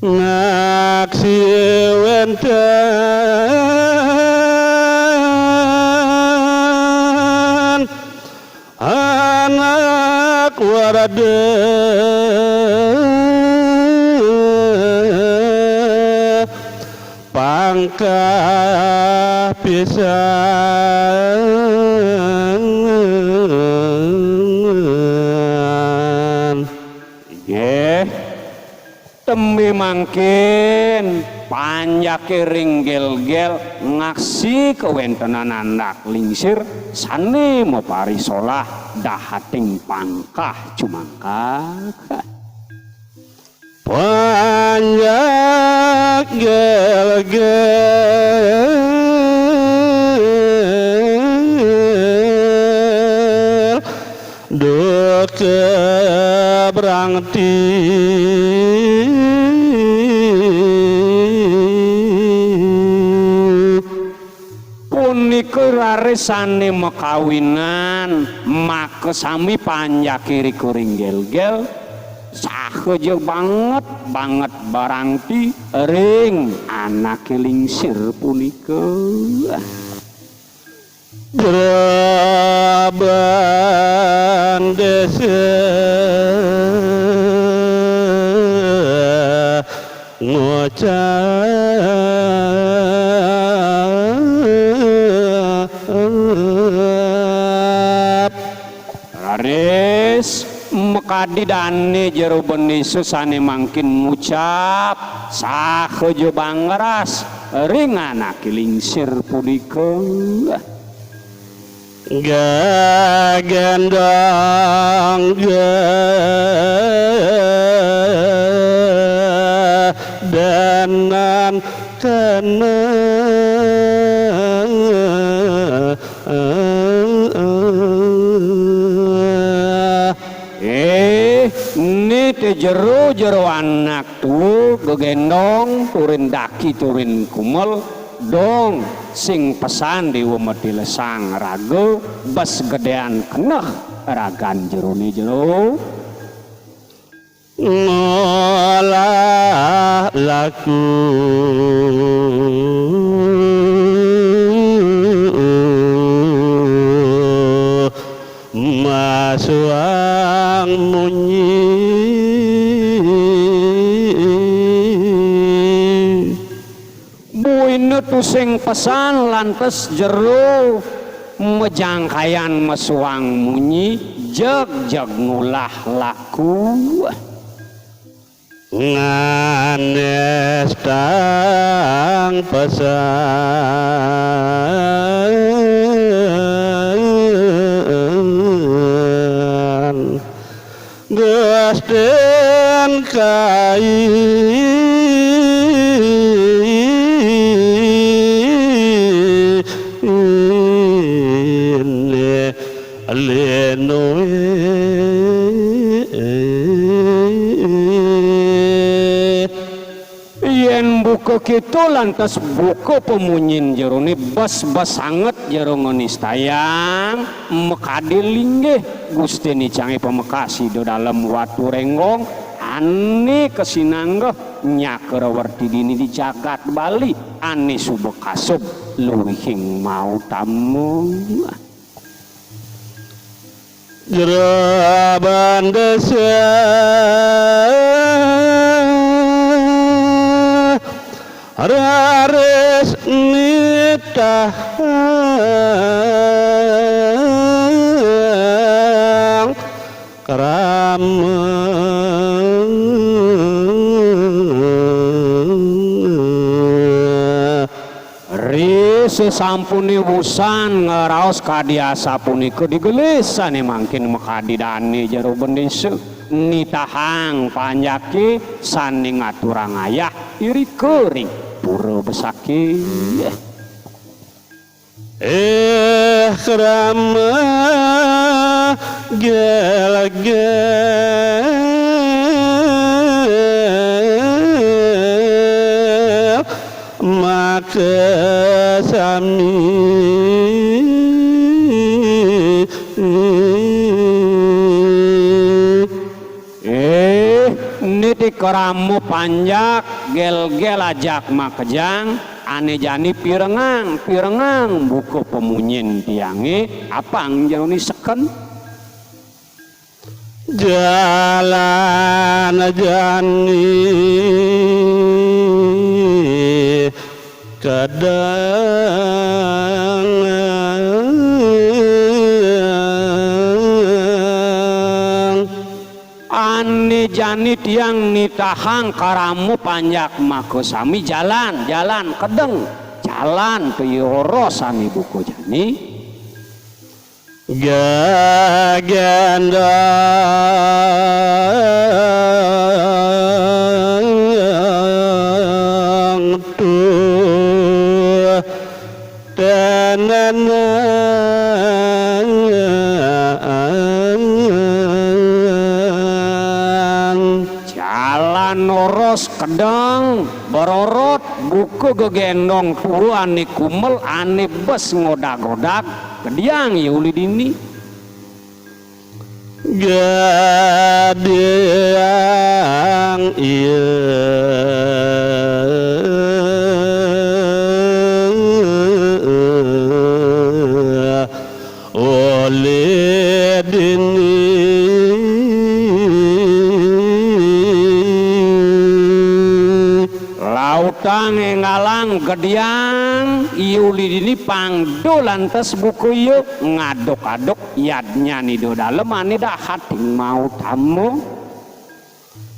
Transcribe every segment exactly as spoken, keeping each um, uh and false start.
Ngaksi wénten anak warada pangkah pisan. Inggih, tembe mangkin panjake ring gelgel ngaksi kawéntenan anak lingsir sane maparisolah dahating pangkah cumangkah. Panjak gelgel duka brangti. Punika raris sane makawinan, makasami panjake rika ring gelgel, saha ja banget, banget brangti ring anake lingsir punika. Jero bandesa ngucap. Raris makadi dane jero bandesa sane mangkin ngucap saha ja bangras ring anake lingsir punika. Gagendong gedanan kana. Eh, nite jero-jero anak tua gegendong turin daki turin kumel dong sing pesan dewa medilesang raga bes gedean keneh ragan jerone jero. Ngolah laku masuang munyi. Buina tusing pesan lantas jero majangkayan masuang munyi jeg-jeg ngulah laku. Nganestang pesan Gusten kai lenoe. Yen buka kita lantas buka pamunyin jerone bes-bes sanget jero nganistayang makadi linggih Gusti nicange pamekas Ida Dalem Watu Renggong ane kasinanggeh nyakra werti dini di jagat Bali ane suba kasub luihing mautama. Jero bandesa raris nitahang krama. Ri Sasampuné wusan ngraos kadi asapunika digelis sané mangkin makadi dané jero bendésa. Nitahang panjaké sané ngaturang ayah irika ring pura besaké. Eh, krama gelgel maka sami. Eh, niti krama panjak, gelgel ajak makejang, ané jani pirengang, pirengang buka pamunyin tiangé, apang jani seken. Jalan jani kadang. Ané jani tiang nitahang krama panjak makasami jalan, jalan kedeng, jalan pioros ané buka jani. Gagendong tuh tenenan. Jalan oros kedeng, berorot, buka gegendong tua ané kumel, ané bes ngodag-odag, gediang ya uli dini. Gediang iya uli dini. Lautang énggalang gediang, iya uli dini pang da lantas buka iya, ngaduk-aduk yadnyan Ida Dalem ané dahat ing mautama.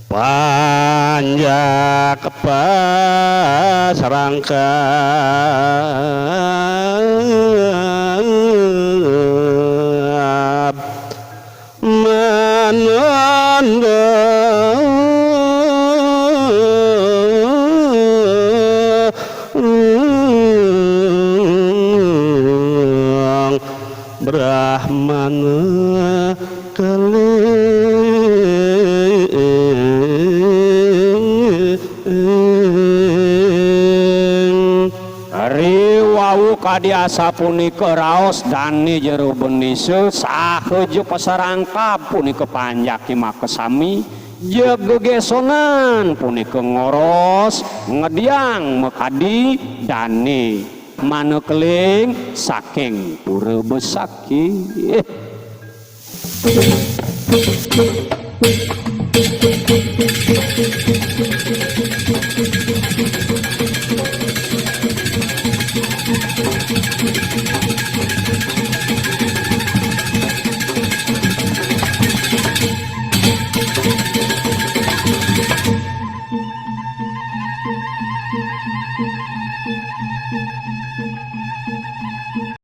Panjak pasrangkap mananda Brahmana keling. Riwau kadi asapunika raos dané jero bendésa, saha ja pasarangkap punika panjaké makasami, jeg gegésonan punika ngoros, ngediang makadi dané mana keling saking pura besaké.